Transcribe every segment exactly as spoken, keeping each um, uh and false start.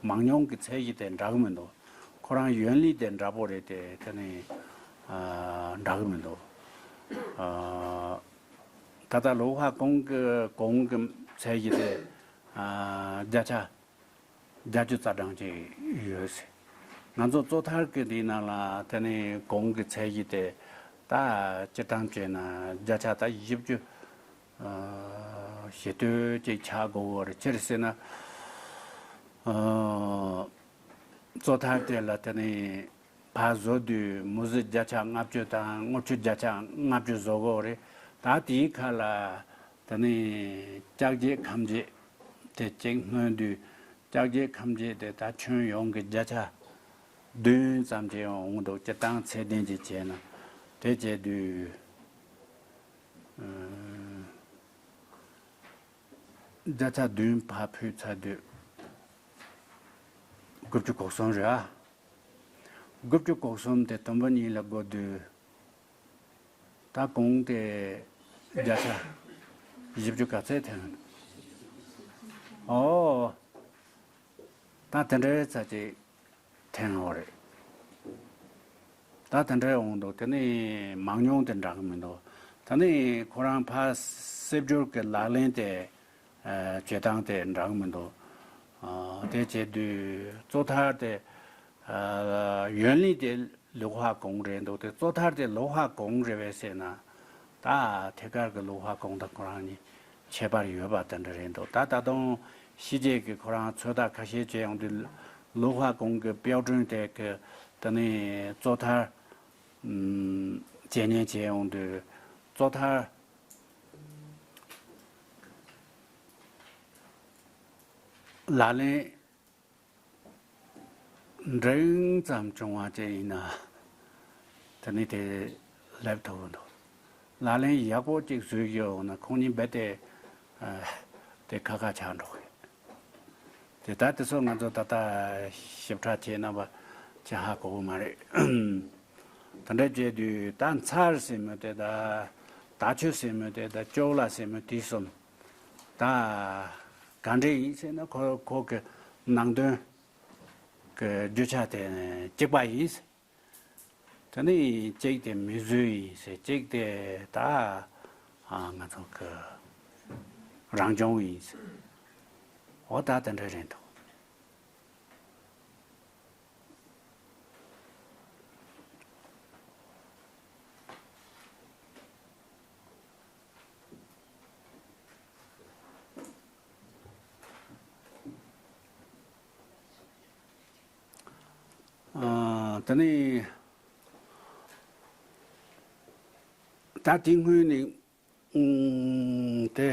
མང་ཉུང་གི་ཚད་གཞི་དེ་འདྲ་གི་མི་འདུག་ཁོ་རང་ཡོན་ལི་དེ་འདྲ་པོ་རེད་དེ། དེ་ནི་ཨ་འདྲ་གི་མི་འདུག་ཨ་ད་ལྟ་ལུའུ་ཧྭ་གུང་གི་གུང་གི་ཚད་གཞི་དེ་ཨ་བརྒྱ་ཆ་བརྒྱད་ཅུ་རྩ་གྲངས་ཅིག་ཡོད་ཟེར། ང་ཚོ་ཙོ་ཐར་གྱི་འདིའི་ནང་ལ་དེ་ནི་གུང་གི་ཚད་གཞི་དེ་ད་སྤྱིར་བཏང་བྱས་ན་བརྒྱ་ཆ་ད་བཞི་བཅུ་ཨ་ཞེ་དྲུག་ཅིག་ཆགས་དགོས་པ་རེད། ཅི་རེད་ཟེར་ན། ཨ་ཙོ་ཐར་དེ་ལ་དེ་ནི་ཕར་བཟོ་དུས་མུ་ཟི་བརྒྱ་ཆ་ལྔ་བཅུ་དང་དངུལ་ཆུ་བརྒྱ་ཆ་ལྔ་བཅུ་བཟོ་དགོས་རེད། ད་དེའི་ཁ་ལ་དེ་ནི་ལྕགས་བྱེ་ཁམ་བྱེ་དེ་གཅིག་སྣོན་དུས། ལྕགས་བྱེ་ཁམ་བྱེ་དེ་ད་ཁྱོན་ཡོངས་ཀྱི་བརྒྱ་ཆ་བདུན་ཙམ་ཅིག་འོང་འདུག་སྤྱིར་བཏང་ཚད་ལྡན་ཅིག་བྱས་ན། དེ་བྱས་དུས་ཨ་བརྒྱ་ཆ་བདུན་ཕར་ཕུད་ཚར་དུས་དགུ་བཅུ་གོ་གསུམ་རེད་ཨ། དགུ་བཅུ་གོ་གསུམ་དེ་དུམ་བུ་གཉིས་ལ་བགོས་དུས། ད་གུང་དེ་བརྒྱ་ཆ་བཞི་བཅུ་ག་ཚད་ཐོན། ཨོ། ད་དེ་འདྲའི་ཚད་ཅིག་ཐོན་ཡོད་རེད། ད་དེ་འདྲའི་འོང་འདུག་དེ་ནི་མང་ཉུང་དེ་འདྲ་གི་མི་འདུག་ད་ནི་ཁོ་རང་ཕར་གསེར་འགྱུར་གྱི་ལག་ལེན་དེ་ཨ་བྱེད་སྟངས་དེ་འདྲ་གི་མི་འདུག་ཨ་དེ་བྱེད་དུས་ཙོ་ཐར་དེ་ཨ་ཡོན་ལི་དེ་ལུའུ་ཧྭ་གུང་རེད་འདུག་དེ་ཙོ་ཐར་དེ་ལུའུ་ཧྭ་གུང་རེད་པས་ཟེར་ན། ད་ཐད་ཀར་གྱི་ལུའུ་ཧྭ་གུང་དང་ཁོ་རང་གཉིས་ཁྱད་པར་ཡོད་པ་དེ་འདྲ་རེད་འདུག་ད་ད་དུང་ཕྱི་རྒྱལ་གྱི་ཁོ་རང་ཚོད་ལྟ་ཁ་ཤས་བྱས་ཡོང་དུས། ལུའུ་ཧྭ་གུང་གི་དཔེ་སྐྲུན་དེ་གི་དེ་ནི་ཙོ་ཐར་ཨམ་འཇལ་ཉན་བྱས་ཡོང་དུས། ཙོ་ཐར་ལག་ལེན་འབྲིང་ཙམ་བྱུང་བ་ཅིག་ཡིན་ན། དེ་ནི་དེ་སླེབས་ཐུབ་ཀྱི་འདུག་ལག་ལེན་ཡག་པོ་ཅིག་བཟོས་ཡོད་ན་ཁོང་གཉིས་རྦད་དེ་ཨ་དེ་ཁ་ཁ་ཆགས་འགྲོ་གི། དེ་ལྟར་དེ་ཚོ་ང་ཚོ་ད་ལྟ་ཞིབ་ཕྲ་བྱས་ན་བ་ཅི་ཧ་གོ་གི་མ་རེད། དེ་འདྲ་བྱས་དུས་ད་མཚར་ཟེར་མོ་དེ་དང་། དག་ཆོས་ཟེར་མོ་དེ་དང་། ཅོག་ལ་ཟེར་མོ་དེ་གསུམ། ད་ག་འདྲས་ཡིན་ཟེར་ན། ཁོ་ཁོ་གི་ནང་དོན་གྱི་རྒྱུ་ཆ་དེ་གཅིག་པ་ཡིན། དེ་ནི་གཅིག་དེ་མིས་བཟོས་ཡིན་ཟེར། གཅིག་དེ་ད་ཨ་ང་ཚོ་གི་རང་བྱུང་ཡིན་ཟེར། འོ་ད་དེ་འདྲ་རེད་འདུག་ཨ་དེ་ནི་ད་དེ་སྔོན་ནས་ཨུམ་དེ་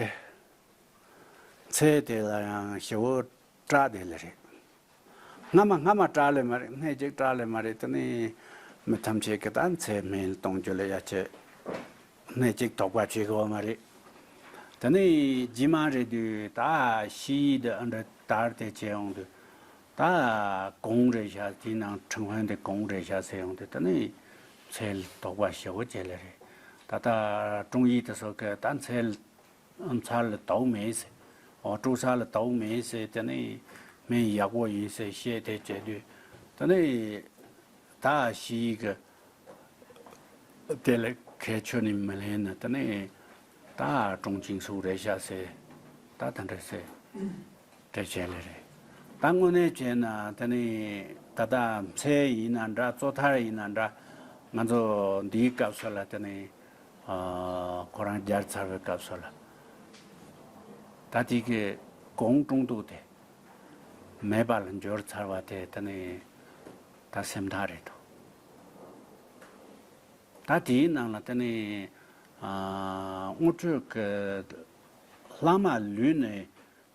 ཚད་དེ་ལ་ཡང་ཞེ་པོ་སྐྲག་བསྡད་ལེ་རེད། སྔ་མ་སྔ་མ་སྐྲག་ལེ་མ་རེད། སྣེ་གཅིག་སྐྲག་ལེ་མ་རེད། དེ་ནི་མི་ཐམས་ཅད་ཀྱིས་ད་ཚད་སྨན་གཏོང་རྒྱུ་ལ་ཡ་ཆེ་སྣེ་གཅིག་དོགས་པ་བྱེད་དགོས་པ་མ་རེད། དེ་ནི་རྗེས་མ་རེད་དུས་ད་ཞི་ཡི་འདི་ཨ་འདྲ་དར་དེ་བྱས་ཡོང་དུས། ད་གུང་རེད་ཤག་དེའི་ནང་ཁྲིམས་དཔོན་དེ་གུང་རེད་ཤག་ཟེར་ཡོང་དུས། དེ་ནི་ཚད་དོགས་པ་ཞེ་པོ་བྱེད་ལེ་རེད། ད་ལྟ་ཀྲུང་ཡི་དེ་ཚོ་གིས་ད་ཚད་མཚར་ལ་དོགས་མེད་ཟེར། འོ་དཀྲུག་ཚར་ལ་དོགས་མེད་ཟེར། དེ་ནི་སྨན་ཡག་པོ་ཡིན་ཟེར་བཤད་དེ་བྱས་དུས། དེ་ནི་ད་ཞི་ཡི་གི་དེ་ལ་ཁས་ཆོད་ནི་མི་ལེན་ན། དེ་ནི་ད་ཀྲུང་ཅིང་སུ་རེད་ཤག་ཟེར། ད་དེ་འདྲ་ཟེར། དེ་བྱས་ལེ་རེད། ད་དངོས་གནས་བྱས་ན་དེ་ནི་ད་ལྟ་མཚར་ཡིན་ན་འདྲ། ཙོ་ཐར་ཡིན་ན་འདྲ། ང་ཚོ་འདིའི་སྐབས་སུ་ལ་དེ་ནི་ཨ་ཁོ་རང་བརྒྱབ་ཚར་བའི་སྐབས་སུ་ལ། ད་དེ་གི་གུང་ཀྲུང་ཏུའུ་དེ་མེད་པ་ལ་འགྱུར་ཚར་བ་དེ་དེ་ནི་ད་སེམས་ཐག་རེད་འདུག་ད་དེའི་ནང་ལ་དེ་ནི་ཨ་དངུལ་ཁྲོད་ཀྱི་ལྷག་མ་ལུས་ནས་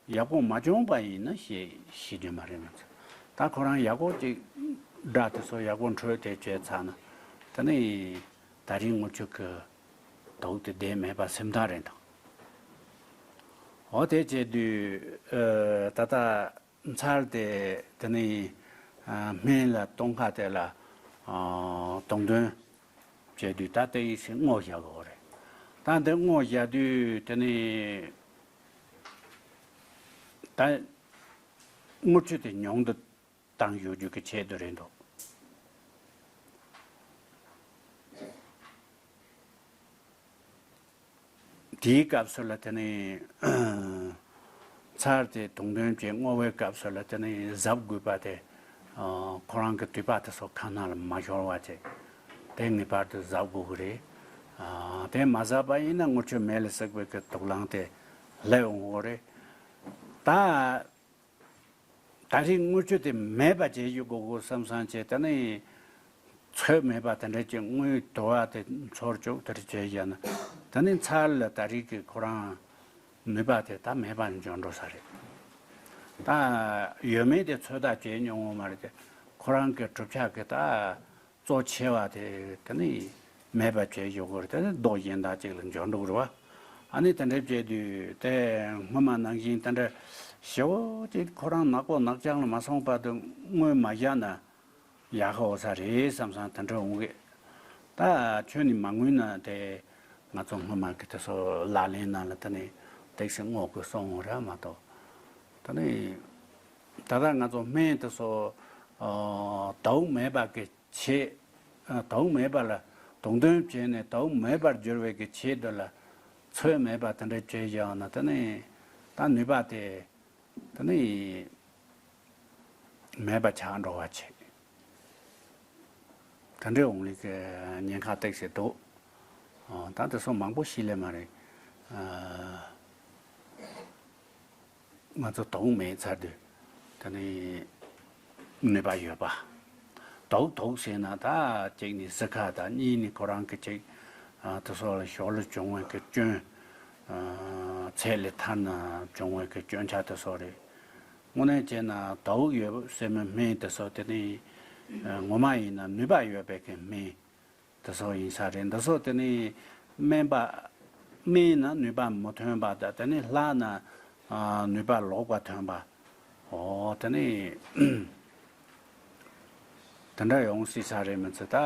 ཡག་པོ་མ་བྱུང་པ་ཡིན་ན་ཞེས་ཤེས་རྒྱུ་མ་རེད་མ་ཚད། ད་ཁོ་རང་ཡག་པོ་ཅིག་སྒྲ་དེ་ཚོ་ཡག་པོ་འཕྲོད་དེ་བྱས་ཚར་ན། དེ་ནི་ད་རིང་དངུལ་ཁྲོད་ཀྱི་དོགས་དེ་བསྡད་མེད་པ་སེམས་ཐག་རེད་འདུག་འོ་དེ་བྱས་དུས་ཨ་ད་ལྟ་མཚར་དེ་དེ་ནི་ཨ་སྨན་ལ་གཏོང་ཁ་དེ་ལ་ཨ་གཏོང་དོན་བྱས་དུས། ད་ལྟ་ཡིན་ཟེར་བསྔོ་བཞག་དགོས་རེད། ད་འདི་བསྔོ་བཞག་དུས་དེ་ནི་ད་ དངུལ་ཆུ་དེ་ཉུང་དུ་བཏང་ཡོད་རྒྱུ་གི་ཆེད་དུ་རེད་འདུག་དེའི་སྐབས་སུ་ལ་དེ་ནི་ཚར་དེ་དུང་འདོན་གྱི་བསྔོ་བའི་སྐབས་སུ་ལ་དེ་ནི་གཟབ་དགོས་པ་དེ། ཨ། ཁོ་རང་གི་དུད་པ་དེ་ཚོ་ཁ་ནང་ལ་མ་ཤོར་བ་བྱས། དེ་ངེས་པར་དུ་གཟབ་དགོས་ཀྱི་རེད། ཨ། དེ་མ་གཟབ་པ་ཡིན་ན་དངུལ་ཆུ་མེ་ལ་བསྲེགས་པའི་གི་དུག་རླངས་དེ་སླེབས་འོང་གི་རེད། ད། ད་རེས་དངུལ་ཆུ་དེ་མེད་པ་བྱེད་རྒྱུ་དགོས་དགོས་བསམ་བསམ་བྱས། ད་ནི་ཚོད་མེད་པ་དེ་འདྲ་ཅིག་དངུལ་དུ་བ་དེ་འཚོལ་བཅུག་དེ་འདྲ་བྱས་བཞག་ན། ད་ནི་ཚར་ལ་ད་རེས་ཀྱི་ཁོ་རང་ནུས་པ་དེ་ད་མེད་པ་འཇོག་འགྲོ་ས་རེད། ད་ཡོད་མེད་དེ་ཚོད་ལྟ་བྱེད་མྱོང་བ་མ་རེད་དེ། ཁོ་རང་གི་གྲུབ་ཆ་གི་ད་གཙོ་ཆེ་བ་དེ་དེ་ནི་མེད་པ་བྱས་ཡོད་དགོས་རེད། དེ་ནི་རྡོ་གཞན་དག་ཅིག་ལ་འཇོག་འགྲོ་གི་རེད་བ། ཨ་ནི་དེ་འདྲ་བྱས་དུས་དེ་སྔོན་མ་ནང་བཞིན་དེ་འདྲ་ཞེ་པོ་ཅིག་ཁོ་རང་ནག་པོ་ནག་རྐྱང་ལ་མ་སོང་བར་དུ་དངུལ་མ་བཞག་ན་ཡག་ག་འོ་ས་རེད་བསམ་བསམ་དེ་འདྲ་འོང་གི། ད་ཁྱོད་ནི་མ་དངུལ་ན་དེ་ང་ཚོ་སྔོན་མ་གི་དེ་ཚོ་ལག་ལེན་ནང་ལ་དེ་ནི་ཏོག་ཙམ་བསྔོག་དགོས་སོང་ར་མ་གཏོགས། ད་ནི་ད་ལྟ་ང་ཚོ་སྨན་དེ་ཚོ་ཨ་དྭོགས་མེད་པ་གི་ཆེད། ཨ། དྭོགས་མེད་པ་ལ་དུང་འདོན་བྱས་ནས་དྭོགས་མེད་པར་འགྱུར་བའི་གི་ཆེད་དུ་ལ་ཚོད་མེད་པ་དེ་འདྲ་བྱས་བཞག་ན་དེ་ནི་ད་ནུས་པ་དེ་དེ་ནི་མེད་པ་ཆགས་འགྲོ་བ་བྱེད། དེ་འདྲའི་འོང་ལུགས་ཀྱི་ཉེན་ཁ་ཏོག་ཙམ་འདུག་ཨ། ད་དེ་ཚོ་མང་པོ་ཞིག་ལས་མ་རེད། ཨ། ང་ཚོ་དྭོགས་མེད་ཚར་དུས་དེ་ནི་ནུས་པ་ཡོད་པ། དྭོགས་དྭོགས་ཟེར་ན་ད་གཅིག་ནི་བསིལ་ཁ་དང་། གཉིས་ནི་ཁོ་རང་གི་གཅིག་ཨ། དེ་ཚོ་ལ་ཞོར་ལ་བྱུང་བའི་གི་སྐྱོན། ཨ། ཚད་ལས་ཐར་ན་བྱུང་བའི་གི་སྐྱོན་ཆ་དེ་ཚོ་རེད། དངོས་གནས་བྱས་ན་དྭོགས་ཡོད་ཟེར་མི་སྨན་དེ་ཚོ་དེ་ནི་ངོ་མ་ཡིན་ན་ནུས་པ་ཡོད་པའི་གི་སྨན་དེ་ཚོ་ཡིན་ས་རེད། འདི་ཚོ་དེ་ནི་སྨན་པ། སྨན་ན་ནུས་པ་མི་ཐོན་པ་དང་། དེ་ནི་ལྷ་ན་ཨ་ནུས་པ་ལོག་པ་ཐོན་པ། འོ་དེ་ནི་དེ་འདྲ་ཡོང་སྲིད་ས་རེད་མི་ཚེ་ད།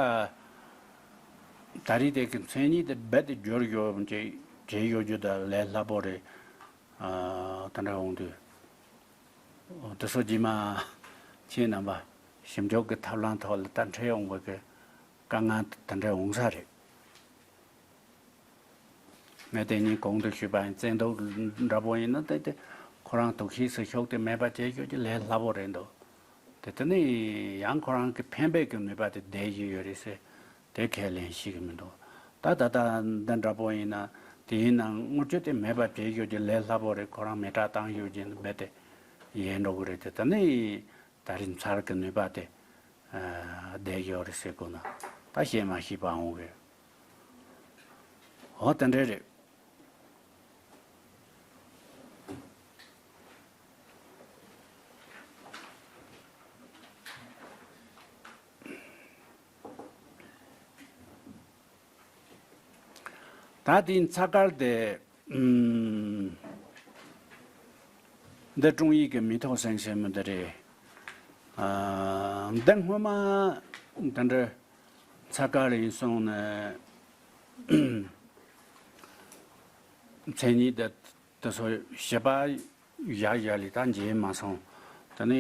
ད་རེས་དེ་གི་མཚན་ཉིད་དེ་རྦད་དེ་འགྱུར་ཡོད་ཅེས་བྱས་ཡོད་རྒྱུ་ད་ལས་སླ་པོ་རེད། ཨ། དེ་འདྲ་ཡོང་དུས། འོ། དེ་ཚོ་རྗེས་མ་ཁྱེད་རྣམ་པ་ཞིབ་འཇུག་གི་ཐབས་ལམ་ཐོག་ལ་ད་འཕྲད་ཡོང་བའི་གི་དཀའ་ངལ་དེ་འདྲ་འོང་ས་རེད། ངས་དེ་ཉིན་གོང་དུ་ཞུས་པ་ཡིན། བཙན་དུག་འདྲ་པོ་ཡིན་ན་དེ་དེ་ཁོ་རང་དུག་ཤེས་སུ་ཤོག་དེ་མེད་པ་བྱེད་རྒྱུ་ཅིག་ལས་སླ་པོ་རེད་འདུག་དེ་དེ་ནི་ཡང་ཁོ་རང་གི་ཕན་པའི་གི་ནུས་པ་དེ་བསྡད་ཀྱི་ཡོད་རེད་ཟེར། དེ་ཁས་ལེན་ཤེས་ཀྱི་མི་འདུག་ད་ད་ལྟ་འདི་འདྲ་པོ་ཡིན་ན། དེ་ཡིན་ན་དངུལ་ཆུ་དེ་མེད་པ་བྱེད་རྒྱུ་ཅིག་ལས་སླ་པོ་རེད། ཁོ་རང་མེ་སྲེག་བཏང་ཡོད་ཅིག་རྦད་དེ་ཡལ་འགྲོ་གི་རེད་དེ། དེ་ནི་ད་རེས་མཚར་གི་ནུས་པ་དེ་ཨ་བསྡད་ཡོད་རེད་ཟེར་དགོས་ན་ད་བཤད་མ་ཤེས་པ་འོང་གི། འོ་དེ་འདྲ་རེད། ད་དེའི་ཚ་དཀར་དེ། ཨུམ། འདི་ཀྲུང་ཡིག་གི་མི་ཐོག་སེང་ཟེར་མི་འདི་རེད། ཨ། འདི་སྔོན་མ་འདི་འདྲ་ཚ་དཀར་ཡིན་སོང་ནས་མཚན་ཉིད་དེ་དེ་ཚོ་ཞིབ་པ་བཞག་བཞག་ལས་ད་མཇལ་མ་སོང་། དེ་ནས་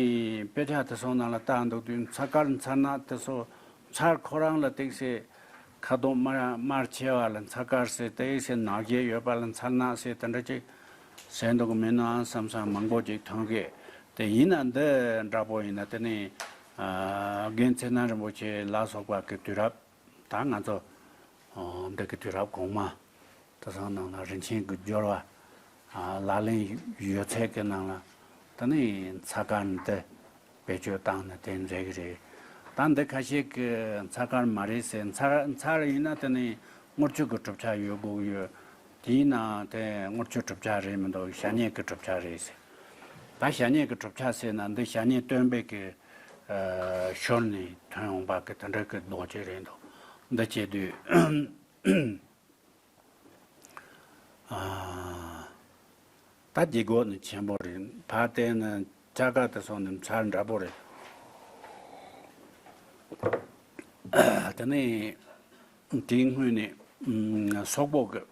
དཔེ་ཆ་དེ་ཚོ་ནང་ལ་ལྟ་འདུག་དུས་མཚར་དཀར་མཚར་ནག་དེ་ཚོ། མཚར་ཁོ་རང་ལ་ཏོག་ཙམ་ཁ་དོག་དམར་དམར་ཆེ་བ་ལ་མཚར་དཀར་ཟེར། ཏོག་ཙམ་ནག་རྒྱས་ཡོད་པ་ལ་མཚར་ནག་ཟེར། དེ་འདྲ་ཅིག་ཟེར་འདུག་གི་མིན་ནམ་བསམ་བསམ་མང་པོ་ཅིག་ཐོན་གི། དེ་ཡིན་ན་འདི་འདྲ་པོ་ཡིན་ན་དེ་ནི་ཨ་རྒན་ཚེ་རིང་རིན་པོ་ཆེ་ལ་སོགས་པ་གི་དུས་རབས། ད་ང་ཚོ་འདི་གི་དུས་རབས་གོང་མ་དེ་ཚོ་ནང་ལ་རིན་ཆེན་གྱི་སྦྱོར་བ། ཨ། ལག་ལེན་ཡོད་ཚད་ཀྱི་ནང་ལ་ད་ནི་མཚར་དཀར་འདི་བེད་སྤྱོད་བཏང་ན་དེ་མཛད་ཀྱི་རེད། ད་འདི་ཁ་ཤས་ཀྱིས་མཚར་དཀར་མ་རེད་ཟེར། མཚར་མཚར་ཡིན་ན་དེ་ནི་དངུལ་ཆུ་གི་གྲུབ་ཆ་ཡོད་དགོས་ཀྱི་ཡོད། དེ་ཡིན་ན་དེ་དངུལ་ཆུ་གྲུབ་ཆ་རེད་མི་འདུག་བྱ་ཉེས་ཀྱི་གྲུབ་ཆ་རེད་ཟེར། ད་བྱ་ཉེས་ཀྱི་གྲུབ་ཆ་ཟེར་ན་འདི་བྱ་ཉེས་སྟོན་པའི་གི་ཨ་ཞོར་ནས་ཐོན་ཡོང་པ་གི་དེ་འདྲ་གི་ལྡོག་ཅིག་རེད་འདུག་འདི་བྱེད་དུས། ཨ། ད་རྒྱུ་སྒོ་ནི་ཆེན་པོ་རེད། ཕར་བལྟས་ན་ལྕགས་དཀར་དེ་ཚོ་ནི་མཚར་འདྲ་པོ་རེད། དེ་ནས་དེའི་སྔོན་ནས་ཨུམ་སོག་པོ་གི་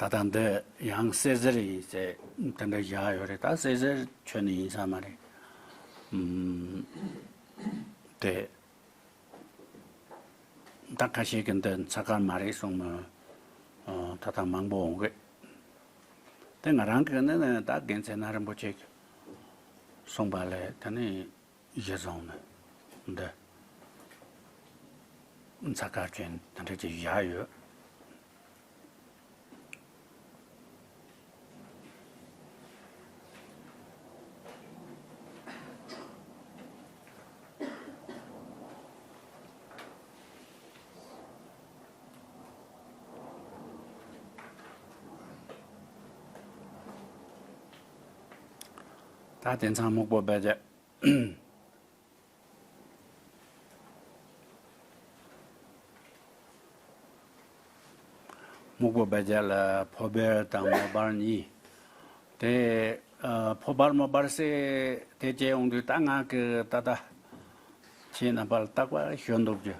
ད་ལྟ་འདི་ཡང་གསེར་ཟེར་ཡིན་ཟེར་དེ་འདྲ་བཞག་ཡོད་རེད། ད་གསེར་ཟེར་ཁྱོན་ནས་ཡིན་ས་མ་རེད། ཨམ། དེ། ད་ཁ་ཤས་ཀྱིས་འདི་ཚ་དཀར་མ་རེད་གསུངས་མོད། ཨ། ད་ལྟ་མང་པོ་འོང་གི། དེ་ང་རང་གིས་ནི་ནི་ད་རྒན་ཚེ་ན་རིན་པོ་ཆེ་གིས་གསུངས་པ་ལས་དེ་ནི་གཞི་བཟུང་ནས་འདི་ཚ་དཀར་ཅན་དེ་འདྲ་ཅིག་བཞག་ཡོད། ད་དེང་སང་སྨུག་པོ་སྦས་རྒྱག་སྨུག་པོ་སྦས་རྒྱག་ལ་ཕོ་སྦལ་དང་མོ་སྦལ་གཉིས། དེ། ཨ། ཕོ་སྦལ་མོ་སྦལ་ཟེར་དེ་བྱས་ཡོང་དུས་ད་ང་གི་ད་ལྟ་ཁྱེད་རྣམ་པ་ལ་རྟག་པར་ཞུ་འདུག་རྒྱུ།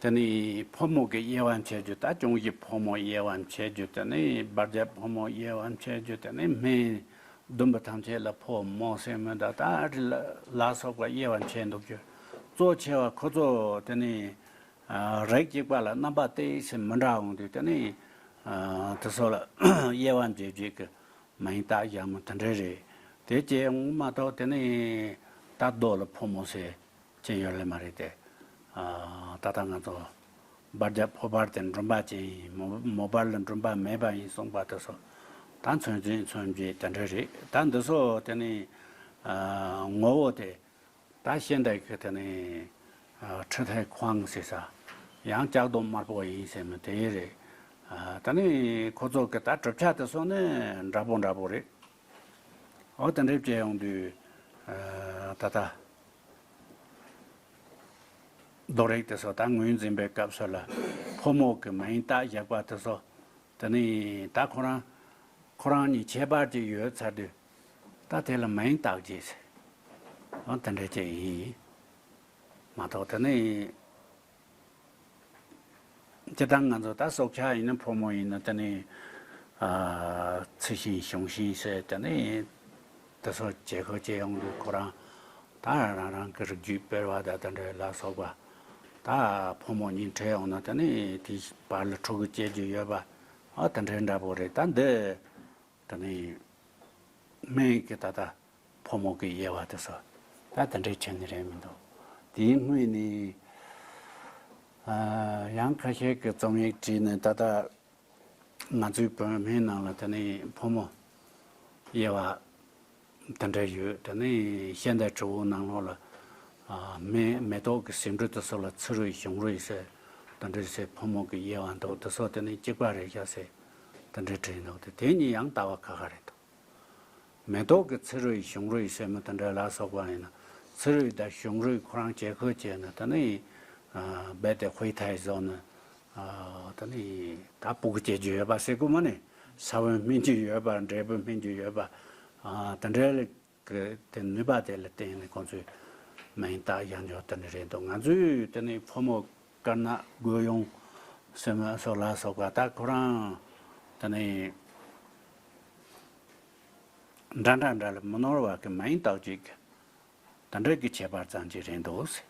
དེ་ནི་ཕོ་མོ་གི་དབྱེ་བ་འབྱེད་རྒྱུ། ད་གཅུང་གཞི་ཕོ་མོ་དབྱེ་བ་འབྱེད་རྒྱུ། དེ་ནི་སྦལ་རྒྱག་ཕོ་མོ་དབྱེ་བ་འབྱེད་རྒྱུ། དེ་ནི་སྨན་བདུན་པོ་ཐམས་ཅད་ལ་ཕོ་མོ་ཟེར་མི་འདྲ་ད་རེ་ལ་ལ་སོགས་པ་དབྱེ་བ་འབྱེད་འདུག་རྒྱུ། གཙོ་ཆེ་བ་ཁོ་ཚོ་དེ་ནི། ཨ། རིགས་གཅིག་པ་ལ་རྣམ་པ་ཏོག་ཙམ་མི་འདྲ་འོང་དུས་དེ་ནི། ཨ། དེ་ཚོ་ལ་དབྱེ་བ་འབྱེད་རྒྱུ་གི་མིང་བཏགས་བཞག་མོ་དེ་འདྲ་རེད། དེ་བྱས་འོང་མ་གཏོགས་དེ་ནི་ད་རྡོ་ལ་ཕོ་མོ་ཟེར་ཅི་ཡོད་ལེ་མ་རེད་དེ། ཨ། ད་ལྟ་ང་ཚོ་སྦལ་རྒྱག་ཕོ་སྦལ་དེ་འབྲུམ་པ་ཅན་ཡིན། མོ་མོ་སྦལ་ལ་འབྲུམ་པ་མེད་པ་ཡིན་གསུངས་པ་དེ་ཚོ་ད་མཚོན་བྱེད་མཚོན་བྱེད་དེ་འདྲ་རེད། ད་འདི་ཚོ་དེ་ནི། ཨ། ངོ་བོ་དེ། ད་ཤེས་འདོད་ཀྱི་དེ་ནི། ཨ། ཁྲི་ཐའི་ཁོང་ཟེར་ས། ཡང་ལྕགས་སྡོང་དམར་པོ་ཡིན་ཟེར་མི་དེ་རེད། ཨ། ད་ནི་ཁོ་ཚོ་གི་ད་གྲུབ་ཆ་དེ་ཚོ་ནི་འདྲ་པོ་འདྲ་པོ་རེད། འོ་དེ་འདྲ་བྱས་ཡོང་དུས། ཨ། ད་ལྟ་རྡོ་རིགས་དེ་ཚོ་ད་ངོས་འཛིན་པའི་སྐབས་སུ་ལ་ཕོ་མོ་གི་མིང་བཏགས་བཞག་པ་དེ་ཚོ། དེ་ནི་ད་ཁོ་རང་ཁོ་རང་གཉིས་ཁྱད་པར་ཅིག་ཡོད་ཚར་དུས་ད་དེ་ལ་མིང་བཏགས་རྗེས་ཟེར། འོ་དེ་འདྲ་ཅིག་ཡིན། མ་གཏོགས་དེ་ནི་སྤྱིར་བཏང་ང་ཚོ་ད་སྲོག་ཆགས་ཡིན་ན་ཕོ་མོ་ཡིན་ན་དེ་ནི། ཨ། འཚི་ཞིང་གཞོན་ཞིང་ཟེར་དེ་ནི་དེ་ཚོ་བྱེད་ཁོ་བྱེད་ཡོང་དུས་ཁོ་རང་ད་རང་རང་གི་རིགས་རྒྱུད་སྤེལ་བ་ད་དེ་འདྲ་ལ་སོགས་པ་ད་ཕོ་མོ་གཉིས་འཕྲད་ཡོང་ན་དེ་ནི་དེའི་བར་ལ་ཕྲུ་གུ་སྐྱེ་རྒྱུ་ཡོད་པ། ཨ། དེ་འདྲའི་འདྲ་པོ་རེད། ད་འདི་དེ་ནི་སྨན་གྱི་ད་ལྟ་ཕོ་མོ་གི་དབྱེ་བ་དེ་ཚོ་ད་དེ་འདྲའི་ཆེ་ནི་རེད་མི་འདུག་དེའི་སྔོན་ནས། ཨ། ཡང་ཁ་ཤས་ཀྱི་རྩོམ་ཡིག་བྲིས་ནས་ད་ལྟ་ང་ཚོའི་བོད་སྨན་ནང་ལ་དེ་ནི་ཕོ་མོ་དབྱེ་བ་དེ་འདྲ་ཡོད། དེ་ནི་ཤེས་འདོད་དྲི་བ་ནང་ལོགས་ལ། ཨ། མེ་མེ་ཏོག་གི་ཟེའུ་འབྲུ་དེ་ཚོ་ལ་ཚི་རུས་གཞུང་རུས་ཟེར་དེ་འདྲ་ཟེར་ཕོ་མོ་གི་དབྱེ་བ་འདུག་དེ་ཚོ་དེ་ནི་གཅིག་པ་རེད་ཤག་ཟེར་དེ་འདྲ་བྲིས་འདུག་དེ་དེ་གཉིས་ཡང་ལྟ་བ་ཁ་ཁ་རེད་འདུག་མེ་ཏོག་གི་ཚི་རུ་ཡི་གཞུང་རུས་ཟེར་མི་དེ་འདྲ་ལ་སོགས་པ་ཡིན་ན། ཚི་རུ་ཡི་དང་གཞུང་རུས་ཁོ་རང་བྱེད་ཁུལ་བྱས་ན་དེ་ནི། ཨ། རྦད་དེ་ཧུའི་ཐའི་བཟོ་ནི། ཨ། དེ་ནི་ད་སྤུ་གུ་སྐྱེ་རྒྱུ་ཡོད་པ་ཟེར་གོ་མ་ནི། ས་བོན་སྨིན་རྒྱུ་ཡོད་པ། འབྲས་བུ་སྨིན་རྒྱུ་ཡོད་པ། ཨ། དེ་འདྲའི་གི་དེ་ནུས་པ་དེ་ལ་བརྟེན་ནས་ཁོང་ཚོས་མིང་བཏགས་ཡང་འཇོག་དེ་འདྲ་རེད་འདུག་ང་ཚོས་དེ་ནི་ཕོ་མོ་དཀར་ནག་སྒོས་ཡོང་སེམས་སོགས་ལ་སོགས་པ་ད་ཁོ་རང་དེ་ནི། འདྲ་འདྲ་འདྲ་ལ་མི་ནོར་བ་གི་མིང་བཏགས་ཅིག་དེ་འདྲ་གི་ཁྱད་པར་ཙམ་ཅིག་རེད་འདུག་ཟེར།